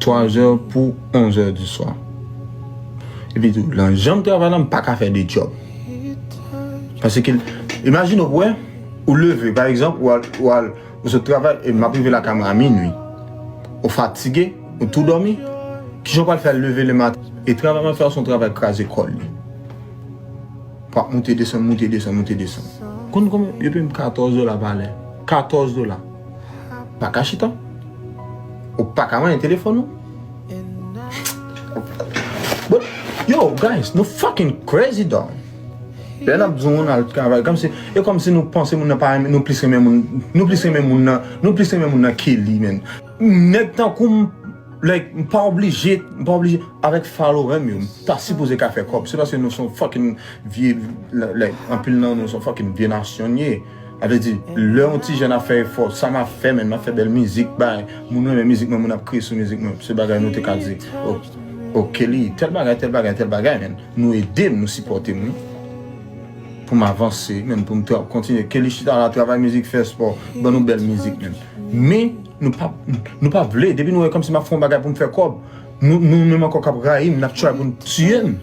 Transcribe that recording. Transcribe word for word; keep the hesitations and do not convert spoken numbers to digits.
Twa zè pou onz è di swa. Epi tou, nan jan m travay la, m pa ka fè de djòb. Paske, imajine w wè, ou leve, pa egzanp, ou al, ou al, ou sot travay, e m ap rive lakay mwen a minwi. Ou fatige, ou tou dòmi. Kijan w pral fè al leve lematen? E travay m ap fè a se yon travay kraze kò l ye. W ap moute desann, moute desann, moute desann. Konn konbyen yo peye m? Katòz dola pa lè. Katòz dola. Pa ka chita. Ou pa ka manyen telefòn ou. But, yo, guys, nou fucking crazy, dog. Lè n ap di w nou al travay, kòmsi, e kòmsi nou panse moun nan pa renmen, nou plis renmen moun, nou plis renmen moun nan, nou plis renmen moun nan ke li, man. Nèg tankou m, like, m pa oblije, m pa oblije, avèk follower m yo, m ta sipoze ka fè kòb. Se paske nou se yon fucking vye, like, anpil nan nou se yon fucking vye nasyon n ye. Sa vle di, lè yon ti jèn ap fè efò, sa m ap fè, man, m ap fè bèl mizik, bay, moun renmen mizik mwen, moun ap kriye sou mizik mwen, se bagay nou te ka di, o, o, Kelly, tèl bagay, tèl bagay, tèl bagay, man. Nou ede m, nou sipòte m, wi. Pou m avanse, man, pou m tra-, kontinye. Kelly chita la, travay mizik, fè spò, ban nou bèl mizik, man. Men, nou pa, nou pa vle, depi nou wè kòmsi m ap fè yon bagay pou m fè kòb, nou, nou menm ankò k ap rayi m, n ap try pou n tiye m.